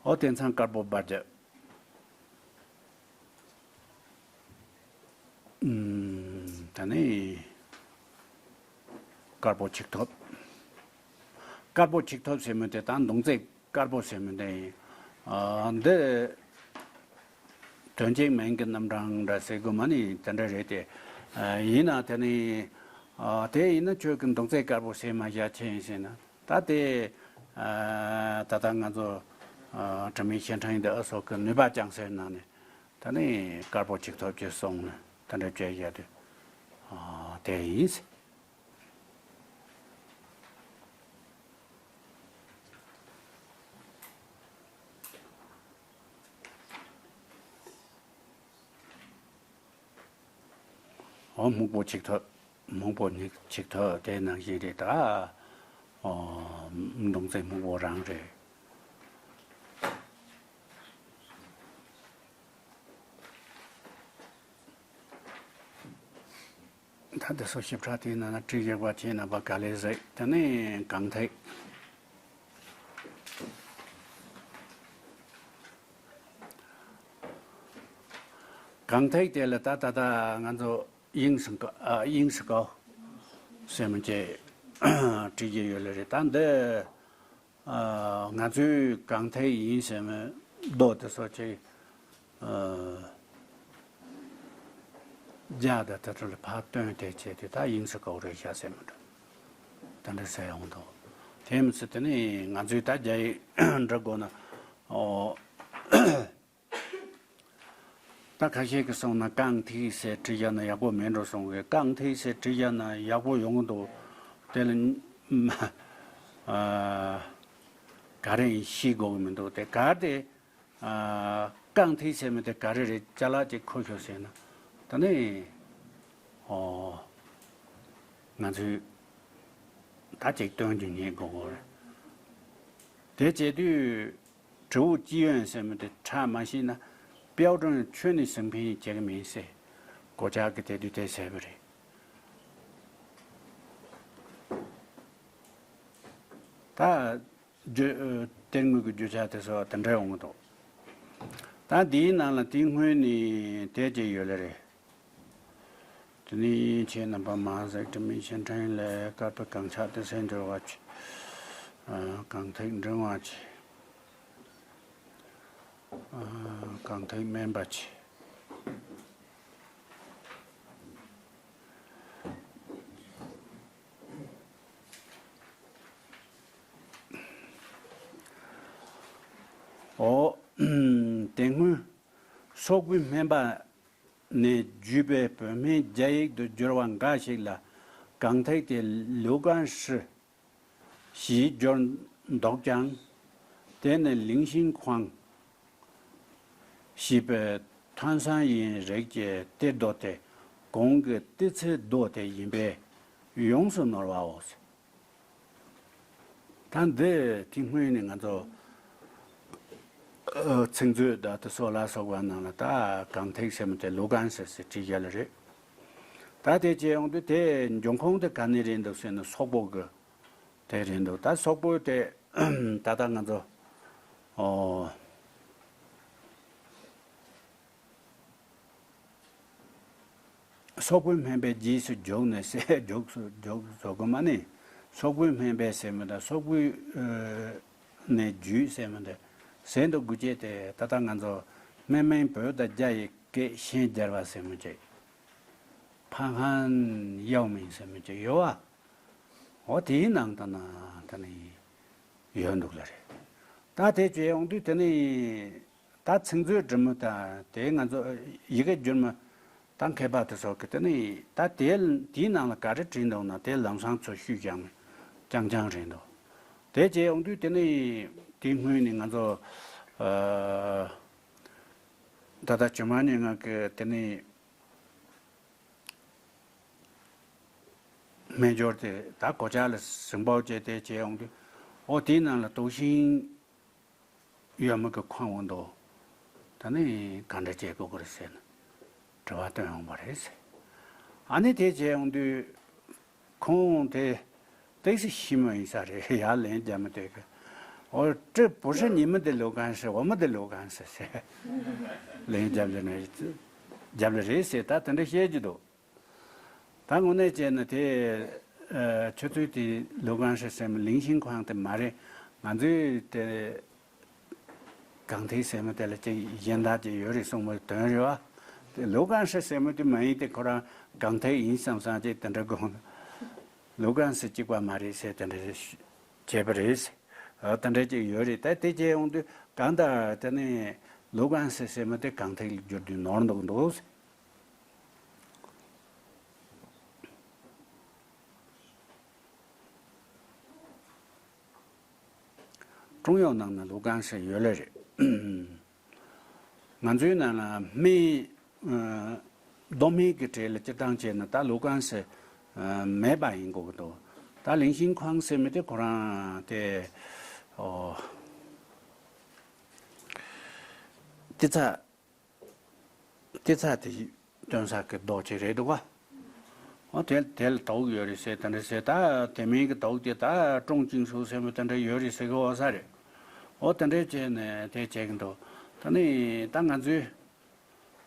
ཨོ་དེང་སང་དཀར་པོ་སྦལ་རྒྱག་ཨུམ། ད་ནི་དཀར་པོ་ཆིག་ཐོབ། དཀར་པོ་ཆིག་ཐོབ་ཟེར་མི་དེ་དང་མདུང་རྩེ་དཀར་པོ་ཟེར་མི་དེ། ཨ། འདི་དོན་གཅིག་མིང་གི་རྣམ་གྲངས་འདྲ་ཟེར་དགོས་མ་ནི་དེ་འདྲ་རེད་དེ། ཨ། ཡིན་ན་དེ་ནི། ཨ། དེ་ཡིན་ན་ཁྱོད་ཀྱི་མདུང་རྩེ་དཀར་པོ་ཟེར་མ་བཞག་ཆེ་ཡིན་ཟེར་ན། ད་དེ། ཨ། ད་ལྟ་ང་ཚོ། ཨ། དྲི་མེད་ཞལ་ཕྲེང་འདི་ཨ་སོགས་ཀྱི་ནུས་པ་ཅན་ཟེར་ནང་ནས་ད་ནི་དཀར་པོ་ཆིག་ཐོབ་ཀྱི་གསུང་ནས་དེ་འདྲ་བྱས་བཞག་དུས། ཨ། དེ་ཡིན་ཟེར། འོ་སྨུག་པོ་ཆིག་ཐོབ། སྨུག་པོ་ནི་ཆིག་ཐོབ་དེ་ནང་བཞིན་རེད་ད། ཨོ། མདུང་རྩེ་སྨུག་པོ་རང་རེད། ད་དེ་ཚོ་ཞིབ་ཕྲ་དེའི་ནང་ན་བྲིས་ཡོད་པ་བྱས་ན་པ་ག་ལེར་གཟིགས། དེ་ནས་གང་ཐད། གང་ཐད་དེ་ལ་ད་ད་ད་ང་ཚོ་དབྱིངས་སུ་ཀ- ཨ། དབྱིངས་སུ་ཀའོ་ཟེར་མི་ཅིག་བྲིས་ཀྱི་ཡོད་ལེ་རེད། ད་འདི་ཨ། ང་ཚོའི་གང་ཐད་ཡིན་ཟེར་མི་མདོ་དེ་ཚོ་ཅིག་ཨ། རྒྱ་དང་དེ་ཚོ་ལ་ཕར་བཏོན་ཏེ་བྱས་ཏེ་ད་དབྱིངས་སུ་ཀའོ་རེད་བཞག་ཟེར་མི་འདྲ། དེ་འདྲ་ཟེར་ཡོང་འདུག་དེ་མི་ཚད་དེ་ནི་ང་ཚོས་ད་རྒྱ་ཡིག་འབྲི་དགོས་ན། ཨོ། ད་ཁ་ཤས་ཀྱིས་གསུངས་ན་རྐང་ཐིག་ཟེར་བྲིས་བཞག་ན་ཡག་པོ་མེད་འགྲོ་གསུང་གི། རྐང་ཐིག་ཟེར་བྲིས་བཞག་ན་ཡག་པོ་ཡོང་གི་འདུག་དེ་ལ་ཨ། ག་རེ་ཡིན་ཤེས་དགོས་ཀྱི་མི་འདུག་དེ་ག་དེ་ཨ། རྐང་ཐིག་ཟེར་མི་དེ་ག་རེ་རེད། ཅ་ལག་ཅིག་ཁུར་ཤོག་ཟེར་ན། ད་ནི་ཨོ། ང་ཚོས་ད་ཅིག་སྟོན་རྒྱུ་ཉེས་དགོས་གོ་རེད། དེ་བྱེད་དུས་དྲིལ་བུ་ཅི་ཡོན་ཟེར་མི་དེ་ཁྲ་མ་ཤེས་ན་标准ཆོས་ནི་ཟིན་ཕན་བྱེད་ཀྱི་མིན་ཟེར། གོ་ཆག་གི་དེ་དུས་དེ་ཟེར་བ་རེད། ད་རྒྱུ- ཨ། གཏེར་དངོས་ཀྱི་རྒྱུ་ཆ་དེ་ཚོ་དེ་འདྲ་ཡོང་གི་འདུག་ད་འདིའི་ནང་ལ་དེའི་སྔོན་ནས་དེ་ཅིག་ཡོད་ལེ་རེད། དེ་ནི་ཁྱེད་རྣམ་པ་མ་ཟད་དྲི་མེད་ཞིང་ཕྲན་ལས་བཀར་བའི་གང་ཆགས་དེ་སེལ་འགྱུར་བ་ཆེ། ཨ། གང་ཐད་འབྲིང་བ་ཆེ། ཨ། གང་ཐད་དམན་པ་ཆེ། ཨོ། དེ་སྔོན་སོག་པོའི་སྨན་པ་ནས་བརྒྱུད་པའི་བོད་སྨན་རྒྱ་ཡིག་ཏུ་བསྒྱུར་བ་འགའ་ཞིག་ལ་གང་ཐད་དེ་ལུའུ་ཀན་ཧྲི་ཞེས་བསྒྱུར་འདུག་ཀྱང་། དེ་ནི་ལིང་ཤིན་ཁུའང་ཞེས་པའི་ཐོན་བཟང་ཡིན་རིགས་ཀྱི་གཏེར་རྡོ་སྟེ། གོང་གི་གཏེར་ཚིག་རྡོ་དེ་ཡིན་པས་ཡོངས་སུ་ནོར་བའོ། ད་འདི་དེ་སྔོན་ནས་ང་ཚོ་ཨ། ཚིག་མཛོད་དང་དེ་སོགས་ལ་སོགས་པ་ནང་ལ་ད་གང་ཐད་ཟེར་མི་དེ་ལུའུ་ཀན་ཧྲི་ཟེར་བྲིས་བཞག་ལེ་རེད། ད་དེ་བྱས་ཡོང་དུས་དེ་འབྱུང་ཁུངས་དེ་ག་ནས་རེད་འདུག་ཟེར་ན་སོག་པོ་གི་དེ་རེད་འདུག་ད་སོག་པོ་དེ་ད་ལྟ་ང་ཚོ་ཨོ། སོག་པོའི་སྨན་པའི་རྗེས་སུ་འཇུག་ནས་ཟེར། འཇུག་སུ་འཇུག་བཟོ་དགོས་མ་ནི། སོག་པོའི་སྨན་པའི་ཟེར་མི་དང་སོག་པོའི་ཨ། ནས་བརྒྱུད་ཟེར་མི་དེ་ཟེར་འདུག་དགོས་ཀྱི་དེ། ད་ལྟ་ང་ཚོ་སྨན་མིང་བོད་དང་རྒྱ་ཡི་སྐད་ཤན་སྦྱར་བ་ཟེར་མི་ཅིག་ཕ་ཧན་ཡའོ་མིང་ཟེར་མི་ཅིག་ཡོད་བ། འོ་དེའི་ནང་ད་ན་ད་ནི་ཡོད་འདུག་ལེ་རེད། ད་དེ་བྱས་ཡོང་དུས་དེ་ནི་ད་ཚིག་མཛོད་འབྲི་མི་དང་དེ་ང་ཚོ་ཡི་གེ་བསྒྱུར་མི་ད་མཁས་པ་དེ་ཚོ་གི་དེ་ནི་ད་དེ་དེའི་ནང་ལ་ག་རེ་བྲིས་འདུག་ན་དེ་ལམ་སང་ཚུར་བཤུས་ཀྱང་རྐྱང་རྐྱང་རེད་འདུག་དེ་བྱས་ཡོང་དུས་དེ་ནི་དེའི་སྔོན་ནས་ང་ཚོ་ཨ། ད་ལྟ་ཇོ་མ་ཉེ་ང་གི་དེ་ནི་སྨན་སྦྱོར་དེ་ད་གོ་ཆ་ལ་ཟིང་པོ་བྱས་ཏེ་བྱས་ཡོང་དུས། ཨོ་དེའི་ནང་ལ་དོགས་ཤིང་ཡོད་མི་གི་ཁོང་འོང་དོ། ད་ནི་ག་འདྲ་བྱེད་དགོས་ཀྱི་རེད་ཟེར་ན་དྲི་བ་བཏོན་ཡོང་པ་རེད་ཟེར། ཨ་ནི་དེ་བྱས་ཡོང་དུས་ཁོང་དེ་ཏོག་ཙམ་ཤི་མ་ཡིན་ས་རེད། ཡར་ལན་རྒྱབ་མི་དེ་གི། ཨོ་这不是你们的流干事，我们的流干事ཟེར། ལན་རྒྱབ་ལེ་ནས་རྒྱབ་ལེ་རེད་ཟེར། ད་དེ་འདྲ་བཤད་ཀྱི་འདུག་ད་དངོས་གནས་བྱས་ན་དེ་ཨ། ཁྱོད་ཚོའི་དེ་ལུའུ་ཀན་ཧྲི་ཟེར་མི་ལིང་ཤིན་ཁུའང་དེ་མ་རེད། ང་ཚོའི་དེ་གང་ཐད་ཟེར་མི་དེ་ལ་ཅིག་གཞན་དག་ཅིག་ཡོད་རེད་གསུངས་པའི་དོན་རེད་བ། དེ་ལུའུ་ཀན་ཧྲི་ཟེར་མི་དེ་མ་ཡིན་ཏེ་ཁོ་རང་གང་ཐད་ཡིན་བསམ་བསམ་ཅིག་དེ་འདྲ་དགོངས། ལུའུ་ཀན་ཧྲི་གཅིག་པ་མ་རེད་ཟེར་དེ་འདྲ་བྱས་པ་རེད། ཨ། དེ་འདྲ་ཅིག་ཡོད་རེད། ད་དེ་བྱས་ཡོང་དུས་གང་ལྟར་དེ་ནས་ལུའུ་ཀན་ཧྲི་ཟེར་མི་དེ་གང་ཐད་ལ་བསྒྱུར་དུས་ནོར་འདུག་འདུག་ཀྲུང་ཡོན་ནང་ན་ལུའུ་ཀན་ཧྲི་ཡོད་ལེ་རེད། ང་ཚོའི་ནང་ན་སྨན་ཨ། མདོ་སྨན་གྱི་གྲས་ལ་སྤྱིར་བཏང་བྱས་ན་ད་ལུའུ་ཀན་ཧྲི་ཨ། མེད་པ་ཡིན་དགོས་ཀྱི་འདུག་ད་ལིང་ཤིན་ཁུའང་ཟེར་མི་དེ་ཁོ་རང་དེ་ཨོ་ཏི་ཚ། ཏི་ཚ་དེ་སྟོན་ས་གི་རྡོ་ཅིག་རེད་འདུག་ག་ཨོ་དེ་དེ་ལ་དོགས་ཡོད་རེད་ཟེར། དེ་འདྲ་ཟེར། ད་དེ་མིན་གྱི་དོགས་དེ་ད་ཀྲུང་ཅིང་སུ་ཟེར་མི་དེ་འདྲ་ཡོད་རེད་ཟེར་གི་འོ་ས་རེད། ཨོ་དེ་འདྲ་བྱས་ནས་དེ་བྱེད་ཀྱི་འདུག་ད་ནི་ད་ང་ཚོས་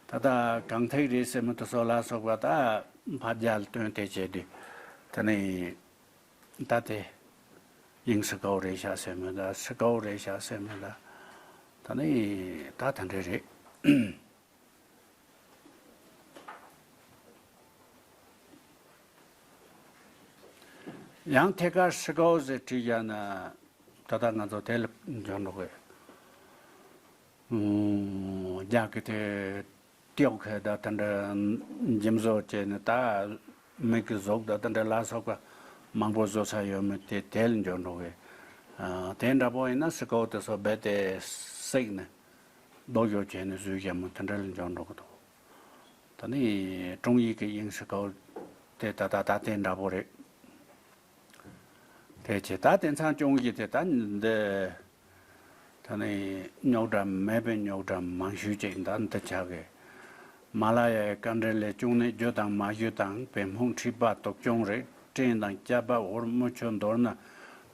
ད་ལྟ་གང་ཐད་རེད་ཟེར་མི་དེ་ཚོ་ལ་སོགས་པ་ད་ཕར་རྒྱག་ལ་བཏོན་དེ་བྱས་དུས་ད་ནི། ད་དེ་དབྱིན་སི་ཀའོ་རེད་ཤག་ཟེར་མི་འདྲ། སི་ཀའོ་རེད་ཤག་ཟེར་མི་འདྲ། ད་ནི་ད་ད་འདྲ་རེད། ཡང་ཐད་ཀར་སི་ཀའོ་ཟེར་བྲིས་བཞག་ན་ད་ལྟ་ང་ཚོ་དེ་ལ་འཇོག་འགྲོ་གི། རྒྱ་གི་དེ་ཏིའོ་ཁེ་ད་དེ་འདྲ་འཇིམ་བཟོ་བྱས་ནས་ད་མིག་གི་གཟུགས་ད་དེ་འདྲ་ལ་སོགས་པ་མང་པོ་བཟོ་ས་ཡོད་མི་དེ་དེ་ལ་འཇོག་འགྲོ་གི། ཨ། དེ་འདྲ་པོ་ཡིན་ན་སི་ཀའོ་དེ་ཚོ་རྦད་དེ་བསྲེགས་ནས་རྡོ་ཡོ་བྱས་ནས་བཟོས་བཞག་མི་དེ་འདྲ་ལ་འཇོག་འགྲོ་གི་འདུག་ད་ནི་ཀྲུང་ཡིག་གི་དབྱིན་སི་ཀའོ་དེ་ད་ད་ད་དེ་འདྲ་པོ་རེད། དེ་བྱས་ད་དེང་སང་ཀྲུང་ཡིག་དེ་ད་འདི་ད་ནི་རྙོག་དྲ་མེད་པའི་རྙོག་དྲ་མང་ཤོས་ཅིག་ད་འདི་ཆགས་གི། མ་ལ་ཡའི་དཀའ་འགྲེལ་ལས། ཀྲུང་ནས་རྒྱུ་དང་མ་རྒྱུ་དང་། བོད་འཕང་མཁྲིས་པ་དུག་ཅུང་རེད། སྤྲིན་དང་སྐྱ་པ་འུར་མུ་ཆུ། མདོར་ན་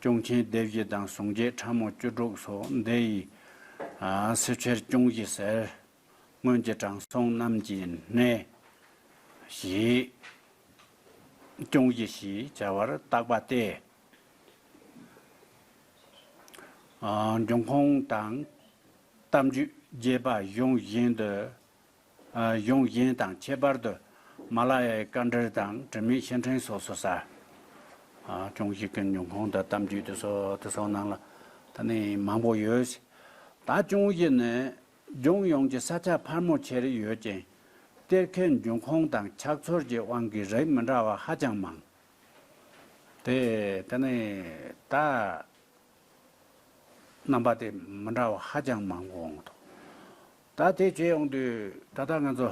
ཀྲུང་ཆེན་སྡེ་བཞི་དང་། ཟུང་བརྒྱད་ཕྲ་མོ་བཅུ་དྲུག་སོགས། འདི་ཡི་ཨ་སྲིབ་ཆར་ཀྲུང་ཡིག་ཟེར། སྔོན་གྱི་དྲང་སྲོང་རྣམས་ཀྱི་གནས་ཞེས། ཀྲུང་ཡིག་ཞེས་བྱ་བར་བཏགས་པ་སྟེ། ཨ། འབྱུང་ཁུངས་དང་གཏམ་རྒྱུད་རྒྱས་པ་གཞུང་གཞན་དུ། ཨ། གཞུང་གཞན་དང་ཁྱད་པར་དུ་མ་ལ་ཡའི་དཀའ་འགྲེལ་དང་དྲི་མེད་བཤེས་སྤྲིང་སོགས་སུ་གསལ། ཨ། ཀྲུང་ཡིག་གི་འབྱུང་ཁུངས་དང་གཏམ་རྒྱུད་དེ་ཚོ་དེ་ཚོ་ནང་ལ་ད་ནི་མང་པོ་ཡོད། ད་ཀྲུང་ཡིག་ནི་ལྗོངས་ཡོངས་ཀྱི་ས་ཆ་འཕར་མོ་ཆེར་ཡོད་ཅིང་། གཏེར་ཁའི་འབྱུང་ཁུངས་དང་ཕྱག་ཚོར་གྱི་དབང་གིས་རིགས་མི་འདྲ་བ་ཧ་ཅང་མང་། དེ་དེ་ནས་ད་རྣམ་པ་དེ་མི་འདྲ་བ་ཧ་ཅང་མང་པོ་འོང་འདུག་ད་དེ་བྱས་ཡོང་དུས་ད་ལྟ་ང་ཚོ་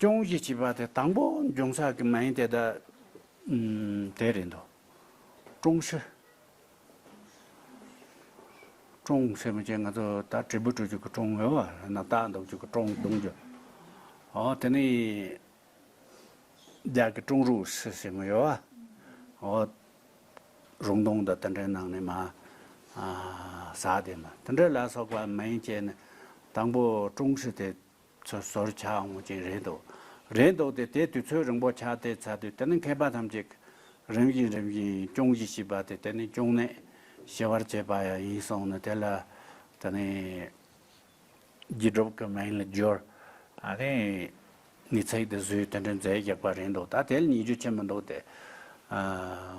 ཀྲུང་ཞེས་བྱ་བ་དེ་དང་པོ་འབྱུང་ས་གི་མིང་དེ་ད་ཨུམ་དེ་རེད་འདུག་ཀྲུང་ཧྲི། ཀྲུང་ཟེར་མི་ཅན་ང་ཚོ་ད་དྲིལ་བུ་འཁྲུ་རྒྱུ་གི་ཀྲུང་ཡོད་བ། ན་རྟགས་འདོགས་རྒྱུ་གི་ཀྲུང་གདུང་རྒྱུ། ཨོ་དེ་ནི་རྒྱ་གི་ཀྲུང་རུ་ཧྲི་ཟེར་མི་ཡོད་བ། ཨོ་རུང་གདུང་དང་དེ་འདྲའི་ནང་ནས་མ་ཨ་ཟ་དེ་མ་དེ་འདྲ་ལ་སོགས་པ་མིང་བྱས་ནས་དང་པོ་ཀྲུང་ཧྲི་དེ། ཚོ་ཟོར་ཆགས་འོང་ཅིག་རེད་འདུག་རེད་འདུག་སྟེ་དེ་དུས་ཚོད་རིང་པོ་ཆགས་དེ་ཚར་དུས་དེ་ནི་མཁས་པ་ཐམས་ཅད་རིམ་བཞིན་རིམ་བཞིན་ཀྲུང་ཞེས་བྱ་བ་དེ་དེ་ནི་ཀྲུང་ནས་ཞེས་པར་བྱས་པ་ཡང་ཡིན་སོང་ནས་དེ་ལ་དེ་ནི་རྒྱུད་སྒྲུབ་ཀྱི་མིང་ལ་བསྒྱུར། ཨ་ནི་དངོས་ཚིག་དེ་བཟོས་དེ་འདྲ་མཛད་བཞག་པ་རེད་འདུག་ད་དེ་ལ་ཉེ་རྒྱུ་ཆེ་མི་འདུག་སྟེ། ཨ་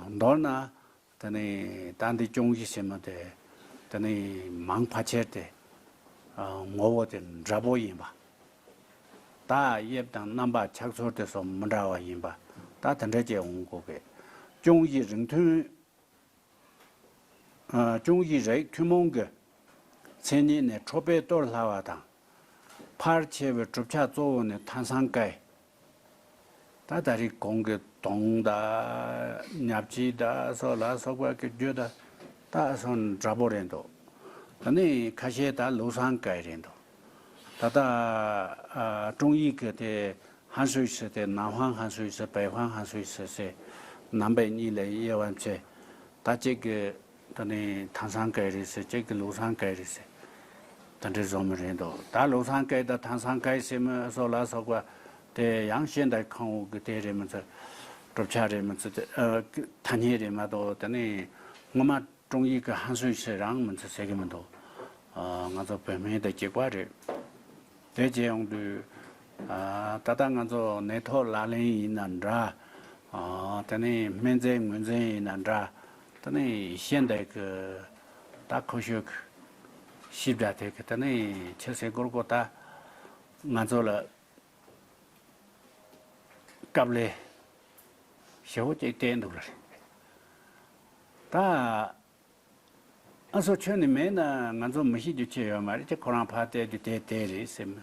མདོར་ན། དེ་ནས་ད་འདི་ཀྲུང་ཞེས་བྱ་མི་དེ་དེ་ནས་མང་ཕལ་ཆེར་དེ་ཨ་ངོ་བོ་དེ་འདྲ་པོ་ཡིན་པ། ད་དབྱིབས་དང་རྣམ་པ་ཕྱག་ཚོར་དེ་ཚོ་མི་འདྲ་བ་ཡིན་པ། ད་དེ་འདྲ་ཅིག་འོང་གོ་གི། ཀྲུང་ཞེས་རིགས་མཐུན། ཨ་ཀྲུང་ཞེས་རིགས་ཐུན་མོང་གི་མཚན་ཉིད་ནི་ཁྲོ་པོས་གཏོར་སླ་བ་དང་། ཕལ་ཆེ་བའི་གྲུབ་ཆ་གཙོ་བོ་ནི་ཐང་སང་ཀའི། ད་ད་རེས་གོང་གི་དུང་དང་ཉ་ཕྱིས་དང་སོགས་ལ་སོགས་པ་གི་རྒྱུ་དང་ད་སོགས་འདྲ་པོ་རེད་འདུག་ད་ནི་ཁ་ཤས་ད་ལུའུ་སང་ཀའི་རེད་འདུག་ད་ལྟ་ཨ་ཀྲུང་ཡིག་གི་དེ་ཧན་སུའུ་ཞི་དེ་ནན་ཧང་ཧན་སུའུ་ཞི་པེ་ཧང་ཧན་སུའུ་ཞི་ཟེར་ནང་པའི་གཉིས་ལ་དབྱེ་བ་ཕྱེ། ད་གཅིག་གི་ད་ནི་ཐང་སང་ཀའི་རེད་ཟེར། གཅིག་གི་ལུའུ་སང་ཀའི་རེད་ཟེར། ད་འདྲའི་བཟོ་མི་རེད་འདུག་ད་ལུའུ་སང་ཀའི་དང་ཐང་སང་ཀའི་ཟེར་མི་སོགས་ལ་སོགས་པ་དེ་ཡང་ཤེས་འདའི་ཁང་འུག་གི་དེ་རེད་མི་ཚེ་གྲུབ་ཆ་རེད་མི་ཚེ་དེ་ཨ་ཐ་སྙད་རེད་མ་གཏོགས་དེ་ནི་ངོ་མ་ཀྲུང་ཡིག་གི་ཧན་སུའུ་ཞི་རང་མི་ཚེ་ཟེར་གི་མི་འདུག་ཨ་ང་ཚོ་བོད་སྨན་དང་གཅིག་པ་རེད། དེ་བྱས་ཡོང་དུས་ཨ་ད་ལྟ་ང་ཚོ་ནད་ཐོག་ལག་ལེན་ཡིན་ན་འདྲ། ཨ་དེ་ནས་སྨན་རྫས་ངོས་འཛིན་ཡིན་ན་འདྲ། དེ་ནས་ཤེས་འདའི་གི་ད་ཁོ་ཤོད་གི་ཞིབ་ཕྲ་དེ་གི་དེ་ནས་ཆེ་སེ་སྐོར་གོ་ད་ང་ཚོ་ལ་སྐབས་ལས་ཞེ་བོ་ཅིག་བསྟན་འདུག་ལ་རེད། ད་ཨ་སོ་ཁྱོད་ནི་མེད་ན་ང་ཚོ་མི་ཤེས་རྒྱུ་ཅི་ཡོད་མ་རེད་ཅེས་ཁོ་རང་ཕར་བལྟས་དུས་དེ་དེ་རེད་ཟེར་མི།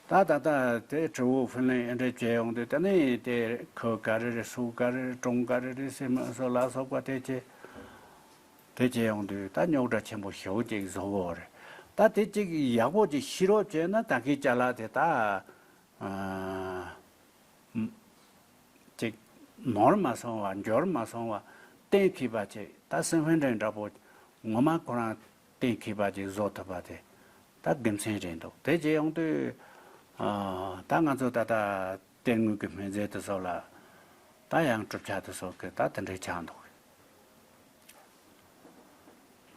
ད་ད་ལྟ་དེ་དྲི་བོ་ཕུན་ལས་ཨེ་འདྲ་བྱས་ཡོང་དུས་དེ་ནི་དེ་ཁོ་ག་རེ་རེད། སུ་ག་རེ་རེད། གྲོང་ག་རེ་རེད་ཟེར་མི་སོགས་ལ་སོགས་པ་དེ་ཅི། དེ་བྱས་ཡོང་དུས་ད་རྙོག་དྲ་ཆེན་པོ་ཞེ་བོ་ཅིག་བཟོ་གི་ཡོད་རེད། ད་དེ་ཅིག་ཡག་པོ་ཅིག་ཤེས་རོགས་བྱས་ན་ད་གིན་ཅ་ལག་དེ་ད་ ཅིག་ནོར་མ་སོང་བ་འབྱོར་མ་སོང་བ་གཏན་འཁེལ་བ་ཅིག་ད་སིན་ཧྥིན་ཀྲིན་འདྲ་པོ་ངོ་མ་ཁོ་རང་གཏན་འཁེལ་བ་ཅིག་བཟོ་ཐུབ་པ་དེ་ད་དགེ་མཚན་རེད་འདུག་དེ་རྗེས་ཡོང་དུས་ད་ང་ཚོ་ད་ལྟ་གཏེར་དངུལ་གྱི་སྨན་རྫས་དེ་ཚོ་ལ་ད་ཡང་གྲུབ་ཆ་དེ་ཚོ་གི་ད་དེ་འདྲའི་ཆགས་འདུག་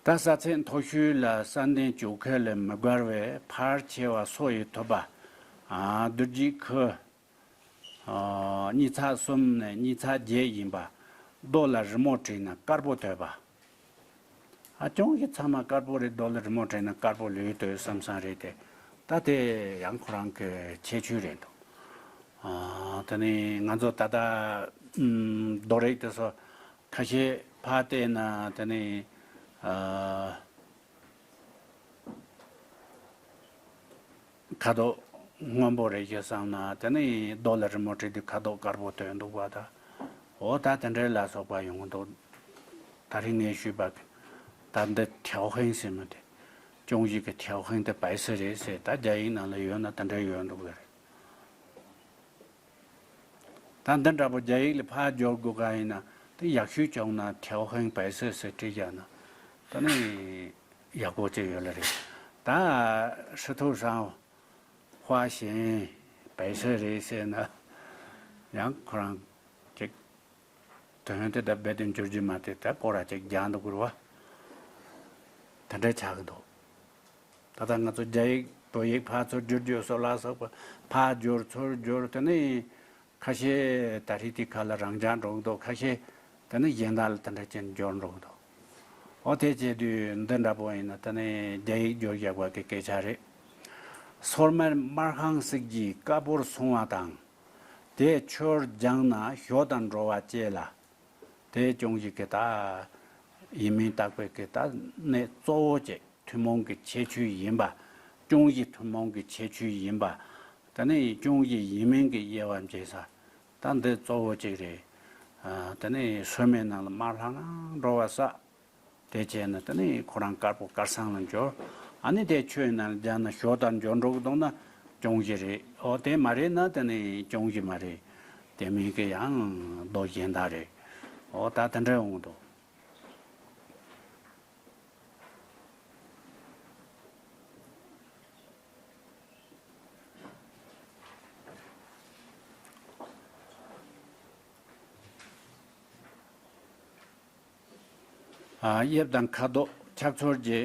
ད་ས་ཚད་མཐོ་ཤོས་ལ་བསམ་གཏན་བཅོས་ཁ་ལས་མི་དགར་བའི་ཕལ་ཆེ་བ་སོགས་ཡི་ཐོབ་པ། རྡོ་རྗེ་ཁུ། ཉིས་ཚག་གསུམ་ནས་ཉིས་ཚག་བརྒྱད་ཡིན་པ། རྡོ་ལ་རི་མོ་བྲིས་ན་དཀར་པོ་ཐོན་པ། ཨ་ཅུང་ཞིག་ཚང་མ་དཀར་པོ་རེད། རྡོ་ལ་རི་མོ་བྲིས་ན་དཀར་པོ་ལོས་ཐོན་བསམ་བསམ་རེད་དེ། ད་དེ་ཡང་ཁོ་རང་གི་ཁྱད་ཆོས་རེད་འདུག་ཨ་དེ་ནས་ང་ཚོ་ད་ལྟ་ཨམ་རྡོ་རིགས་དེ་ཚོ་ཁ་ཤས་ཕར་བལྟས་ན་དེ་ནས་ཨ། ཁ་དོག་སྔོན་པོ་རེད་ཅེས་བསམ་ན་དེ་ནི་རྡོ་ལ་རི་མོ་བྲིས་དུས་ཁ་དོག་དཀར་པོ་ཐོན་འདུག་པ་ད། འོ་ད་དེ་འདྲའི་ལ་སོགས་པ་ཡོང་གི་འདུག་ད་རིང་ངས་ཞུས་པ་ད་འདི་ཐའོ་ཧེང་ཟེར་མི་དེ། ཅུང་ཞིག་གི་ཐའོ་ཧེང་དེ་པའི་སི་རེད་ཟེར། ད་རྒྱ་ཡིག་ནང་ལ་ཡོད་ན་དེ་འདྲ་ཡོད་འདུག་གི་རེད། ད་འདི་འདྲ་པོ་རྒྱ་ཡིག་ལ་ཕར་སྦྱོར་དགོས་ག་ཡིན་ན་དེ་ཡག་ཤོས་བྱུང་ན་ཐའོ་ཧེང་པའི་སི་ཟེར་བྲིས་བཞག་ན་ད་ནི་ཡག་པོ་ཅིག་ཡོད་ལ་རེད། ད་ཧྲི་ཐུའུ་ཧྲང་ཧྭ་ཞན་པའི་སི་རེད་ཟེར་ན་ཡང་ཁོ་རང་ཅིག་དོན་དེ་ད་རྦད་དེ་འགྱུར་རྒྱུ་མ་དེ་ད་སྐོར་ར་ཅིག་རྒྱག་འདུག་གི་རེད་བ། དེ་འདྲ་ཆགས་ཀྱི་འདུག་ད་ལྟ་ང་ཚོ་རྒྱ་ཡིག་བོད་ཡིག་ཕར་ཚུར་བསྒྱུར་རྒྱུ་སོགས་ལ་སོགས་པ་ཕར་བསྒྱུར་ཚུར་བསྒྱུར་དེ་ནི་ཁ་ཤས་ད་རེས་དེ་ཁ་ལ་རང་འཇགས་འགྲོ་གི་འདུག་ཁ་ཤས་དེ་ནི་གཞན་དག་ལ་དེ་འདྲ་ཅན་བསྒྱུར་འགྲོ་གི་འདུག་འོ་དེ་བྱེད་དུས་འདི་འདྲ་པོ་ཡིན་ན་དེ་ནི་རྒྱ་ཡིག་བསྒྱུར་བཞག་པ་གི་སྐད་ཆ་རེད། སོར་མོར་སྨར་ཁམས་བསྲེགས་ཀྱིས་དཀར་པོར་སོང་བ་དང་། དེས་ཆུར་སྦྱངས་ན་ཞོ་དང་འགྲོ་བ་བཅས་ལ། དེ་ཅུང་ཞིག་གི་ད་ཡིན་མིན་བརྟག་པའི་གི་ད་གནད་གཙོ་བོ་གཅིག་ཐུན་མོང་གི་ཁྱད་ཆོས་ཡིན་པ། ཅུང་ཞིག་ཐུན་མོང་གི་ཁྱད་ཆོས་ཡིན་པ། དེ་ནས་ཅུང་ཞིག་ཡིན་མིན་གྱི་དབྱེ་བ་འབྱེད་ས་ད་འདི་གཙོ་བོ་གཅིག་རེད། ཨ་དེ་ནས་སོར་མོའི་ནང་ལ་དམར་ལྷང་ལྷང་འགྲོ་བ་བསགས། དེ་བྱས་ན་དེ་ནས་ཁོ་རང་དཀར་པོ་དཀར་སང་ལ་འགྱུར། ཨ་ནི་དེ་ཆུའི་ནང་ལ་སྦྱངས་ན་ཞོ་དང་འགྱུར་འགྲོ་གི་འདུག་ན་ཅུང་ཞིག་རེད། འོ་དེ་མ་རེད་ན་དེ་ནི་ཅུང་ཞིག་མ་རེད། དེ་མིན་གི་ཡང་མདོ་གཞན་དག་རེད། འོ་ད་དེ་འདྲ་འོང་འདུག་ཨ་དབྱིབས་དང་ཁ་དོག་ཆགས་ཚུལ་གྱི་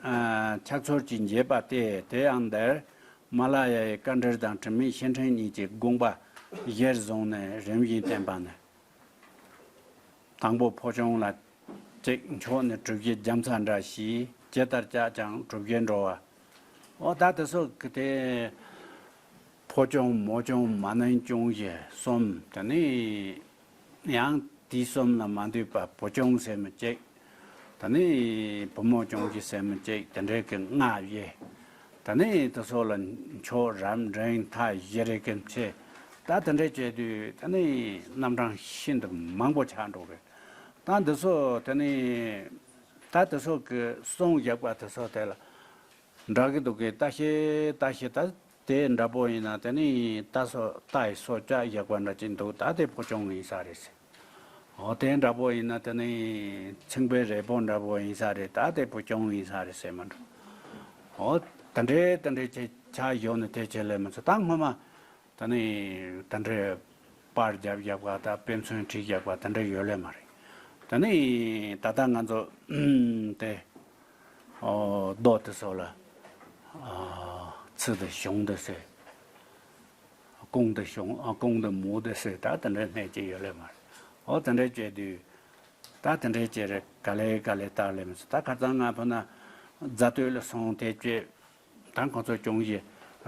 ཨ་ཆགས་ཚུལ་གྱི་འབྱེད་པ་སྟེ། དེ་ཡང་འདིར་མ་ལ་ཡའི་དཀའ་འགྲེལ་དང་དྲི་མེད་བཤེས་སྤྲིང་གཉིས་ཀྱི་དགོངས་པ་གཞིར་བཟུང་ནས་རིམ་བཞིན་བསྟན་པ་ནི། དང་པོ་ཕོ་ཅོང་ལ་གཅིག་མཆོག་ནི་གྲུ་བཞི་རྒྱ་མཚོ་འདྲ་ཞེས་ཇི་ལྟར་བྱས་ཀྱང་གྲུ་བཞི་འགྲོ་བ། འོ་ད་དེ་ཚོ་གི་དེ་ཕོ་ཅོང་མོ་ཅོང་མ་ནིང་ཅོང་ཞེས་གསུམ། དེ་ནས་ཡང་དེ་གསུམ་ལ་མ་འདུས་པ་བུ་ཅོང་ཟེར་མི་གཅིག་དེ་ནས་བུ་མོ་ཅོང་ཞེས་ཟེར་མི་གཅིག་དེ་འདྲའི་གི་ལྔ་བཞི། དེ་ནས་དེ་ཚོ་ལ་མཆོག་རབ་འབྲིང་མཐའ་བཞི་རེ་གི་ཕྱེ། ད་དེ་འདྲ་བྱས་དུས་དེ་ནས་རྣམ་གྲངས་ཤིན་ཏུ་མང་པོ་ཆགས་འགྲོ་གི། ད་འདི་ཚོ་དེ་ནས་ད་དེ་ཚོ་གི་གསུང་བཞག་པ་དེ་ཚོ་དེ་ལ་འདྲ་གི་འདུག་གི། ལྟ་ཤེས་ལྟ་ཤེས་ད་དེ་འདྲ་པོ་ཡིན་ན་དེ་ནི་ལྟ་སོ་ལྟ་ཡི་སོ་ཅག་བཞག་པ་འདྲ་ཅིག་འདུག་ད་དེ་བུ་ཅོང་ཡིན་ས་རེད་ཟེར། འོ་དེ་འདྲ་པོ་ཡིན་ན་དེ་ནི་ཚིང་པའི་རེ་པོ་འདྲ་པོ་ཡིན་ས་རེད། ད་དེ་བུ་ཅོང་ཡིན་ས་རེད་ཟེར་མ་འགྲོ། འོ་དེ་འདྲའི་དེ་འདྲའི་ཆེ་ཆ་ཡོད་ནི་དེ་ཆེ་ལས་མི་ཚོ་ད་སྔོན་མ། ད་ནི་ད་འདྲའི་པར་རྒྱབ་རྒྱབ་པ་ད་དཔེ་མཚོན་བྲིས་རྒྱབ་པ་ད་འདྲ་ཡོད་ལེ་མ་རེད། ད་ནི་ད་ལྟ་ང་ཚོ་དེ་ཨོ་རྡོ་དེ་ཚོ་ལ་ཨ་ཚི་དེ་གཞོང་དེ་ཟེར། ཀོང་དེ་གཞོང་ཨ་ཀོང་དེ་མོ་དེ་ཟེར། ད་ད་འདྲའི་སྣེ་གཅིག་ཡོད་ལེ་མ་རེད། ཨོ་ད་འདྲའི་བྱས་དུས་ད་ད་འདྲའི་བྱས་རེད། ག་ལེ་ག་ལེ་ལྟར་ལེ་མི་ཚོ་ད་ཁ་སང་ང་ཕ་ན་རྫ་སྟོད་ལ་སོང་དེ་བྱས། ད་ཁོ་ཚོ་ཅུང་ཞིག་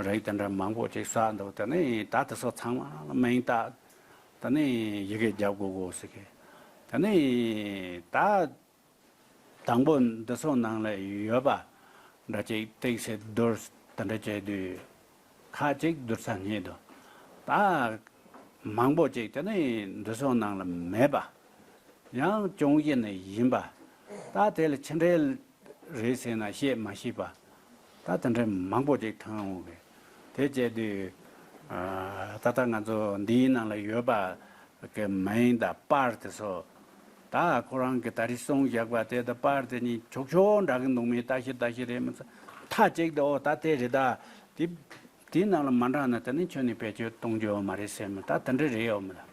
རིགས་དེ་འདྲ་མང་པོ་ཅིག་བསགས་འདུག་དེ་ནས་ད་དེ་ཚོ་ཚང་མ་མིང་བཏགས། དེ་ནས་ཡི་གེ་རྒྱབ་དགོས་དགོས་ཟེར་གི། དེ་ནས་ད་དང་པོ་འདི་ཚོ་ནང་ལ་ཡོད་པ་འདྲ་ཅིག་ཏིག་ཙེ་བསྡུར་དེ་འདྲ་བྱས་དུས་ཁ་ཅིག་བསྡུར་ས་རྙེད་འདུག་ད་མང་པོ་ཅིག་དེ་ནས་འདི་ཚོ་ནང་ལ་མེད་པ། ཡང་ཅུང་ཞིག་ནས་ཡིན་པ། ད་དེ་ལ་ཕྱི་འབྲེལ་རེད་ཟེར་ན་བཤད་མ་ཤེས་པ། ད་དེ་འདྲའི་མང་པོ་ཅིག་ཐོན་འོང་གི། དེ་བྱས་དུས་ ཨ། ད་ལྟ་ང་ཚོ་འདིའི་ནང་ལ་ཡོད་པ་གི་མིང་དང་པར་དེ་ཚོ། ད་ཁོ་རང་གི་ད་རེས་གསུངས་བཞག་པ་དེ་དང་པར་དེ་གཉིས་ཕྱོགས་ཕྱོགས་འདྲ་གི་འདུག་མིན། ལྟ་ཤི་ལྟ་ཤི་རེད་མི་ཚོ། མཐའ་གཅིག་ཏུ་ཨོ་ད་དེ་རེད་ད། དེ་དེའི་ནང་ལ་མ་འདྲ་ན་དེ་ནི་ཁྱོན་ནས་བེད་སྤྱོད་གཏོང་རྒྱུ་ཡོད་མ་རེད་ཟེར་མི། ད་དེ་འདྲ་རེད་ཡོད་མི་ལ།